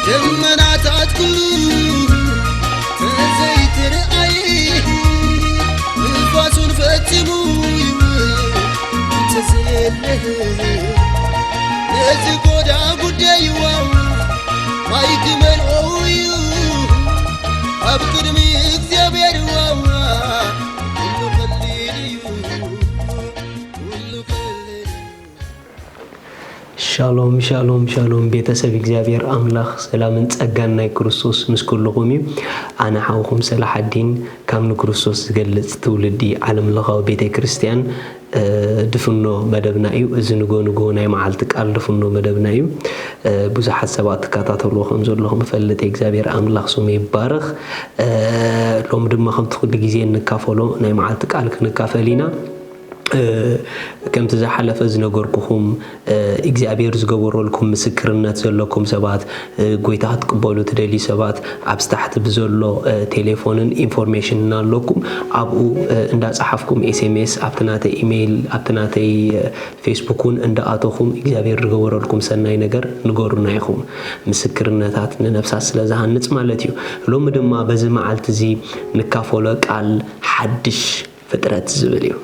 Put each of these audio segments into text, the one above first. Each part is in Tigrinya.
ደመናታት ኩሉ ተዘይትርኣይ፣ ንፋሱን ፈጺሙ ይውል እንተዘየለ፣ ነዚ ጎዳ ጉዳይዋ ማይ ክመልኦ እዩ ኣብ ቅድሚ እግዚኣብሔር ዋዋ። ኩሉ ቀሊል እዩ፣ ኩሉ ቀሊል እዩ። ሻሎም፣ ሻሎም፣ ሻሎም፣ ቤተሰብ እግዚኣብሔር ኣምላኽ፣ ሰላምን ጸጋን ናይ ክርስቶስ ምስ ኩልኹም እዩ። ኣነ ሓውኹም ሰላሓዲን፣ ካብ ንክርስቶስ ዝገልጽ ትውልዲ ዓለም ለኻዊ ቤተ ክርስቲያን፣ እ፣ ድፍኖ መደብና እዩ። እዚ ንጎ ንጎ ናይ መዓልቲ ቃል ድፍኖ መደብና እዩ። እ፣ ብዙሓት ሰባት ትከታተልዎ ከም ዘለኹም እፈልጥ። እግዚኣብሔር ኣምላኽ ስሙ ይባረኽ። እ፣ ሎሚ ድማ ከምቲ ኩሉ ግዜ እንካፈሎ ናይ መዓልቲ ቃል ክንካፈል ኢና። እ፣ ከምቲ ዝሓለፈ ዝነገርኩኹም፣ እ፣ እግዚኣብሔር ዝገበረልኩም ምስክርነት ዘለኩም ሰባት፣ እ፣ ጎይታ ክትቅበሉ ትደልዩ ሰባት፣ ኣብ ታሕቲ ብዘሎ፣ እ፣ ቴሌፎንን ኢንፎርሜሽንን ኣለኩም። ኣብኡ፣ እ፣ እንዳጸሓፍኩም ኤስ ኤም ኤስ ኣብቲ ናተይ ኢሜይል፣ ኣብቲ ናተይ፣ እ፣ ፌስቡክ እውን እንዳኣተኹም እግዚኣብሔር ዝገበረልኩም ሰናይ ነገር ንገሩና ኢኹም። ምስክርነታት ንነፍሳት ስለ ዝሃንጽ ማለት እዩ። ሎሚ ድማ በዚ መዓልቲ እዚ ንካፈሎ ቃል ሓድሽ ፍጥረት ዝብል እዩ።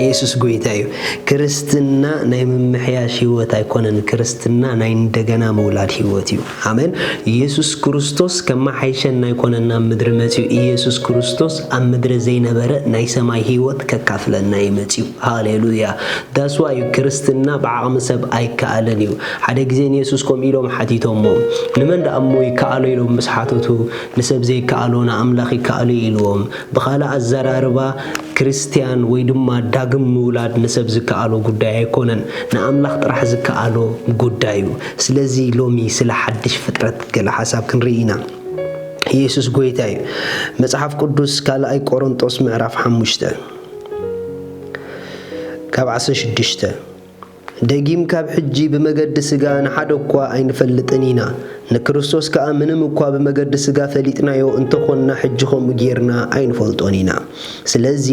ኢየሱስ ጎይታ እዩ። ክርስትና ናይ ምምሕያሽ ህይወት ኣይኮነን። ክርስትና ናይ እንደገና ምውላድ ህይወት እዩ። ኣሜን። ኢየሱስ ክርስቶስ ከመሓይሸና ኣይኮነን ናብ ምድሪ መጺኡ። ኢየሱስ ክርስቶስ ኣብ ምድሪ ዘይነበረ ናይ ሰማይ ህይወት ከካፍለና እዩ መጺኡ። ሃሌሉያ። That's why እዩ ክርስትና ብዓቕሚ ሰብ ኣይከኣልን እዩ። ሓደ ግዜ ንየሱስ ከምኡ ኢሎም ሓቲቶሞ፣ "ንመን ደኣ እሞ ይከኣሎ?" ኢሎም ምስ ሓተቱ፣ "ንሰብ ዘይከኣሎ ንኣምላኽ ይከኣሎ" ኢልዎም። ብኻልእ ኣዘራርባ፣ ክርስትያን ወይ ድማ ዳግም ምውላድ ንሰብ ዝከኣሎ ጉዳይ ኣይኮነን፣ ንኣምላኽ ጥራሕ ዝከኣሎ ጉዳይ እዩ። ስለዚ ሎሚ ስለ ሓድሽ ፍጥረት ገለ ሓሳብ ክንርኢ ኢና። ኢየሱስ ጎይታ እዩ። መጽሓፍ ቅዱስ ካልኣይ ቆሮንጦስ ምዕራፍ ሓሙሽተ ካብ ዓሰርተ ሽዱሽተ፣ "ደጊም ካብ ሕጂ ብመገዲ ሥጋ ንሓደ እኳ ኣይንፈልጥን ኢና፣ ንክርስቶስ ከኣ ምንም እኳ ብመገዲ ሥጋ ፈሊጥናዮ እንተኾንና፣ ሕጂ ኸምኡ ጌርና ኣይንፈልጦን ኢና። ስለዚ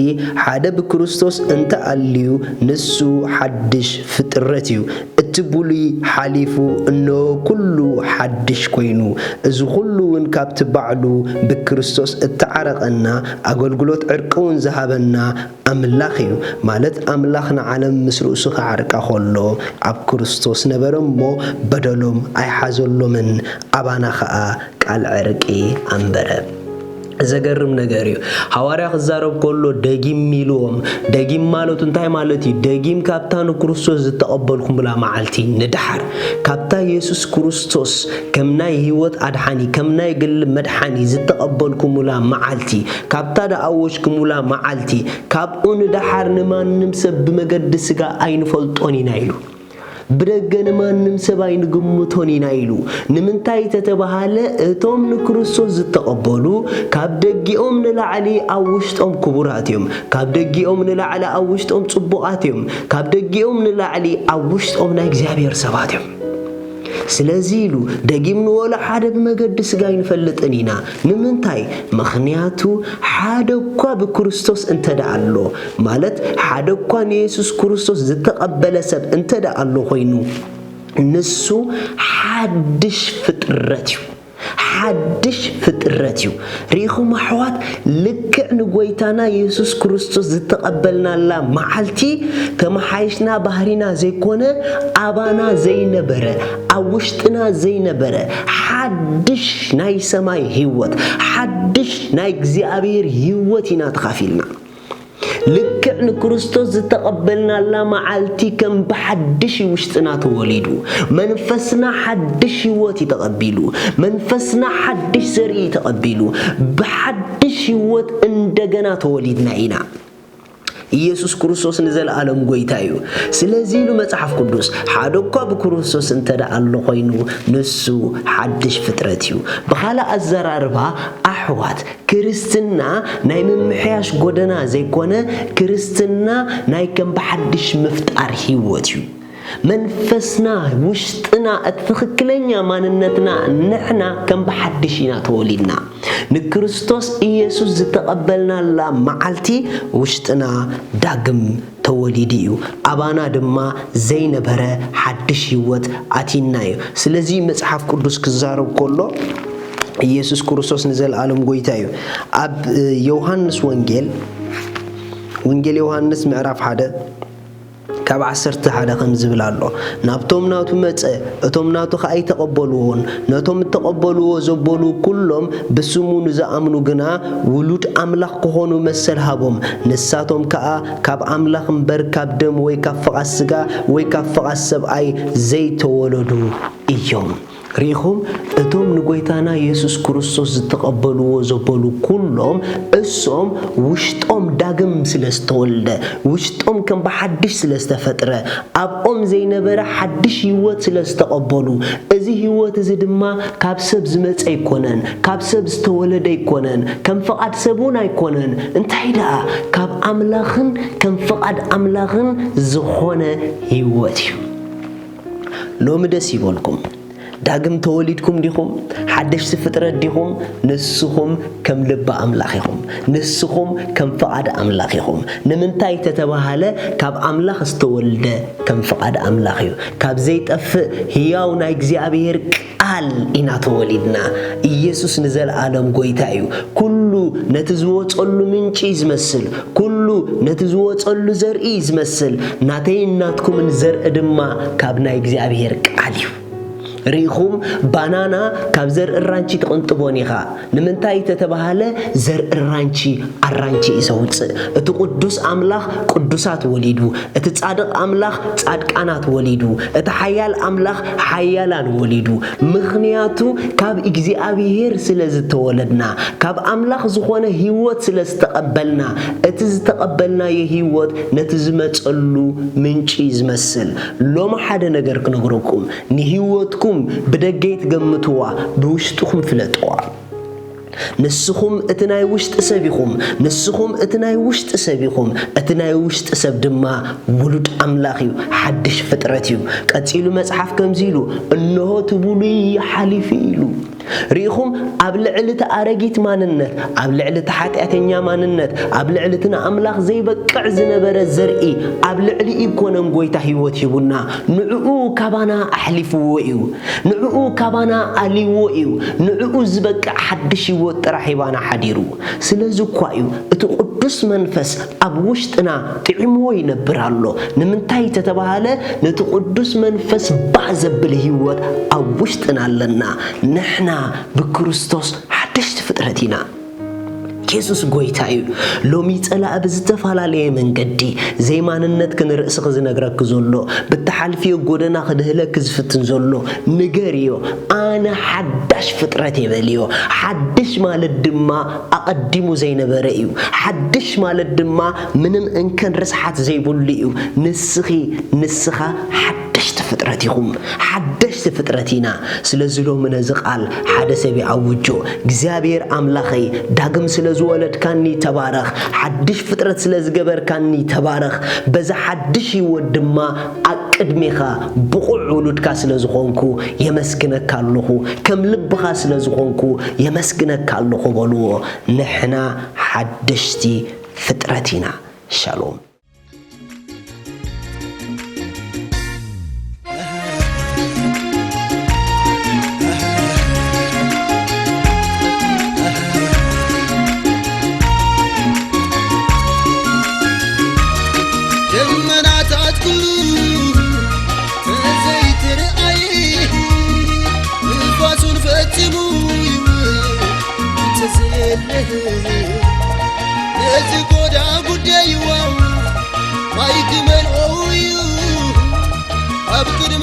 ሓደ ብክርስቶስ እንተ ኣልዩ፣ ንሱ ሓድሽ ፍጥረት እዩ። እቲ ብሉይ ሓሊፉ፣ እንሆ፣ ኩሉ ሓድሽ ኮይኑ። እዚ ኹሉ እውን ካብቲ ባዕሉ ብክርስቶስ እተዓረቐና፣ ኣገልግሎት ዕርቂ እውን ዝሃበና ኣምላኽ እዩ።" ማለት ኣምላኽ ንዓለም ምስ ርእሱ ክዓርቃ ኸሎ ኣብ ክርስቶስ ነበረ እሞ በደሎም ኣይሓዘሎምን፣ ኣባና ኸኣ ቃል ዕርቂ ኣንበረ። ዘገርም ነገር እዩ። ሃዋርያ ክዛረብ ከሎ ደጊም ኢልዎም። ደጊም ማለቱ እንታይ ማለት እዩ? ደጊም ካብታ ንክርስቶስ ዝተቐበልኩምላ መዓልቲ ንደሓር፣ ካብታ የሱስ ክርስቶስ ከም ናይ ህይወት ኣድሓኒ፣ ከም ናይ ግሊ መድሓኒ ዝተቐበልኩምላ መዓልቲ፣ ካብታ ደኣወጅኩምላ መዓልቲ፣ ካብኡ ንደሓር ንማንም ሰብ ብመገዲ ስጋ ኣይንፈልጦን ኢና ኢሉ። ብደገ ንማንም ሰብ ኣይንግምቶን ኢና ኢሉ። ንምንታይ ተተባሃለ፣ እቶም ንክርስቶስ ዝተቐበሉ ካብ ደጊኦም ንላዕሊ ኣብ ውሽጦም ክቡራት እዮም። ካብ ደጊኦም ንላዕሊ ኣብ ውሽጦም ጽቡቓት እዮም። ካብ ደጊኦም ንላዕሊ ኣብ ውሽጦም ናይ እግዚኣብሔር ሰባት እዮም። ስለዚ ኢሉ ደጊም ንወሎ ሓደ ብመገዲ ስጋ ኣይንፈልጥን ኢና። ንምንታይ? ምኽንያቱ ሓደ እኳ ብክርስቶስ እንተ ደኣ ኣሎ፣ ማለት ሓደ እኳ ንየሱስ ክርስቶስ ዝተቐበለ ሰብ እንተ ደኣ ኣሎ ኮይኑ፣ ንሱ ሓድሽ ፍጥረት እዩ። ሓድሽ ፍጥረት እዩ። ርኢኹም ኣሕዋት፣ ልክዕ ንጎይታና የሱስ ክርስቶስ ዝተቐበልናላ መዓልቲ፣ ተመሓይሽና ባህሪና ዘይኮነ፣ ኣባና ዘይነበረ፣ ኣብ ውሽጥና ዘይነበረ፣ ሓድሽ ናይ ሰማይ ህይወት፣ ሓድሽ ናይ እግዚኣብሔር ህይወት ኢና ተኻፊልና። ልክዕ ንክርስቶስ ዝተቐበልናላ መዓልቲ ከም ብሓድሽ እዩ ውሽጥና ተወሊዱ። መንፈስና ሓድሽ ህይወት እዩ ተቐቢሉ። መንፈስና ሓድሽ ዘርኢ እዩ ተቐቢሉ። ብሓድሽ ህይወት እንደገና ተወሊድና ኢና። ኢየሱስ ክርስቶስ ንዘለኣለም ጎይታ እዩ። ስለዚ ኢሉ መጽሓፍ ቅዱስ፣ "ሓደ እኳ ብክርስቶስ እንተ ደኣ ኣሎ ኮይኑ፣ ንሱ ሓድሽ ፍጥረት እዩ።" ብኻልእ ኣዘራርባ፣ ኣሕዋት፣ ክርስትና ናይ ምምሕያሽ ጎደና ዘይኮነ፣ ክርስትና ናይ ከም ብሓድሽ ምፍጣር ህይወት እዩ። መንፈስና፣ ውሽጥና፣ እቲ ትኽክለኛ ማንነትና፣ ንሕና ከም ብሓድሽ ኢና ተወሊድና። ንክርስቶስ ኢየሱስ ዝተቐበልናላ መዓልቲ ውሽጥና ዳግም ተወሊዱ እዩ። ኣባና ድማ ዘይነበረ ሓድሽ ህይወት ኣቲና እዩ። ስለዚ መጽሓፍ ቅዱስ ክዛረብ ከሎ ኢየሱስ ክርስቶስ ንዘለኣለም ጎይታ እዩ። ኣብ ዮሃንስ ወንጌል፣ ወንጌል ዮሃንስ ምዕራፍ ሓደ ካብ ዓሰርተ ሓደ ከም ዝብል ኣሎ፣ ናብቶም ናቱ መጸ፣ እቶም ናቱ ኸኣ ኣይተቐበልዎን። ነቶም እተቐበልዎ ዘበሉ ኩሎም ብስሙ ንዝኣምኑ ግና ውሉድ ኣምላኽ ክኾኑ መሰል ሃቦም። ንሳቶም ከኣ ካብ ኣምላኽ እምበር ካብ ደም ወይ ካብ ፍቓድ ስጋ ወይ ካብ ፍቓድ ሰብኣይ ዘይተወለዱ እዮም። ርኢኹም፣ እቶም ንጎይታና የሱስ ክርስቶስ ዝተቐበልዎ ዘበሉ ኩሎም፣ እሶም ውሽጦም ዳግም ስለ ዝተወልደ፣ ውሽጦም ከም ብሓድሽ ስለ ዝተፈጥረ፣ ኣብኦም ዘይነበረ ሓድሽ ህይወት ስለ ዝተቐበሉ፣ እዚ ህይወት እዚ ድማ ካብ ሰብ ዝመጸ ኣይኮነን፣ ካብ ሰብ ዝተወለደ ኣይኮነን፣ ከም ፍቓድ ሰብ እውን ኣይኮነን። እንታይ ደኣ? ካብ ኣምላኽን ከም ፍቓድ ኣምላኽን ዝኾነ ህይወት እዩ። ሎሚ ደስ ይበልኩም። ዳግም ተወሊድኩም ዲኹም? ሓደሽቲ ፍጥረት ዲኹም? ንስኹም ከም ልቢ ኣምላኽ ኢኹም። ንስኹም ከም ፍቓድ ኣምላኽ ኢኹም። ንምንታይ ተተባሃለ፣ ካብ ኣምላኽ ዝተወልደ ከም ፍቓድ ኣምላኽ እዩ። ካብ ዘይጠፍእ ህያው ናይ እግዚኣብሔር ቃል ኢና ተወሊድና። ኢየሱስ ንዘለኣለም ጎይታ እዩ። ኩሉ ነቲ ዝወጸሉ ምንጪ እዩ ዝመስል። ኩሉ ነቲ ዝወጸሉ ዘርኢ እዩ ዝመስል። ናተይን ናትኩምን ዘርኢ ድማ ካብ ናይ እግዚኣብሔር ቃል እዩ። ርኢኹም፣ ባናና ካብ ዘርኢ ራንቺ ትቕንጥቦን ኢኻ። ንምንታይ ተተባሃለ፣ ዘርኢ ራንቺ ኣራንቺ እዩ ዘውጽእ። እቲ ቅዱስ ኣምላኽ ቅዱሳት ወሊዱ፣ እቲ ጻድቕ ኣምላኽ ጻድቃናት ወሊዱ፣ እቲ ሓያል ኣምላኽ ሓያላን ወሊዱ። ምኽንያቱ ካብ እግዚኣብሔር ስለ ዝተወለድና፣ ካብ ኣምላኽ ዝኾነ ህይወት ስለ ዝተቐበልና፣ እቲ ዝተቐበልናዮ ህይወት ነቲ ዝመጸሉ ምንጪ እዩ ዝመስል። ሎሚ ሓደ ነገር ክነግረኩም፣ ንህይወትኩም ብደገ ኣይትገምትዋ፣ ብውሽጥኹም ፍለጥዋ። ንስኹም እቲ ናይ ውሽጢ ሰብ ኢኹም፣ ንስኹም እቲ ናይ ውሽጢ ሰብ ኢኹም፣ እቲ ናይ ውሽጢ ሰብ ድማ ውሉድ ኣምላኽ እዩ፣ ሓድሽ ፍጥረት እዩ። ቀጺሉ መጽሓፍ ከምዚ ኢሉ፣ "እንሆ እቲ ብሉይ ሓሊፉ" ኢሉ። ርኢኹም፣ ኣብ ልዕሊ እቲ ኣረጊት ማንነት፣ ኣብ ልዕሊ እቲ ሓጢኣተኛ ማንነት፣ ኣብ ልዕሊ እቲ ንኣምላኽ ዘይበቅዕ ዝነበረ ዘርኢ፣ ኣብ ልዕሊኡ ኣይኮነን ጎይታ ህይወት ሂቡና። ንዕኡ ካባና ኣሕሊፍዎ እዩ። ንዕኡ ካባና ኣልይዎ እዩ። ንዕኡ ዝበቅዕ ሓድሽ ህይወት ጥራሕ ሂባና ሓዲሩ። ስለዚ እኳ እዩ እቲ ቅዱስ መንፈስ ኣብ ውሽጥና ጥዒምዎ ይነብር ኣሎ። ንምንታይ ተተባሃለ፣ ነቲ ቅዱስ መንፈስ ባህ ዘብል ህይወት ኣብ ውሽጥና ኣለና። ንሕና ብክርስቶስ ሓደሽቲ ፍጥረት ኢና። የሱስ ጎይታ እዩ። ሎሚ ጸላኢ ብዝተፈላለየ መንገዲ ዘይማንነትኪ ንርእስኺ ዝነግረኪ ዘሎ፣ ብትሓልፍዮ ጎደና ክድህለኪ ዝፍትን ዘሎ፣ ንገርዮ፣ ኣነ ሓዳሽ ፍጥረት እየ በልዮ። ሓድሽ ማለት ድማ ኣቐዲሙ ዘይነበረ እዩ። ሓድሽ ማለት ድማ ምንም እንከን ርስሓት ዘይብሉ እዩ። ንስኺ፣ ንስኻ ሓደሽቲ ፍጥረት ኢኹም። ሓደሽቲ ፍጥረት ኢና። ስለዚ ሎሚ ነዚ ቃል ሓደ ሰብ ይኣውጆ። እግዚኣብሔር ኣምላኸይ፣ ዳግም ስለ ዝወለድካኒ ተባረኽ። ሓድሽ ፍጥረት ስለ ዝገበርካኒ ተባረኽ። በዚ ሓድሽ ህይወት ድማ ኣብ ቅድሜኻ ብቑዕ ውሉድካ ስለ ዝኾንኩ የመስግነካ ኣለኹ። ከም ልብኻ ስለ ዝኾንኩ የመስግነካ ኣለኹ በልዎ። ንሕና ሓደሽቲ ፍጥረት ኢና። ሻሎም። ደመናታት ኩሉ ተዘይትርኣይ፣ ንፋሱን ፈጺሙ ይውል ተዘየለ። ነዚ ጎዳ ጉዳይዋ ማይ ክመልኦ እዩ፣ ኣብ ቅድሚ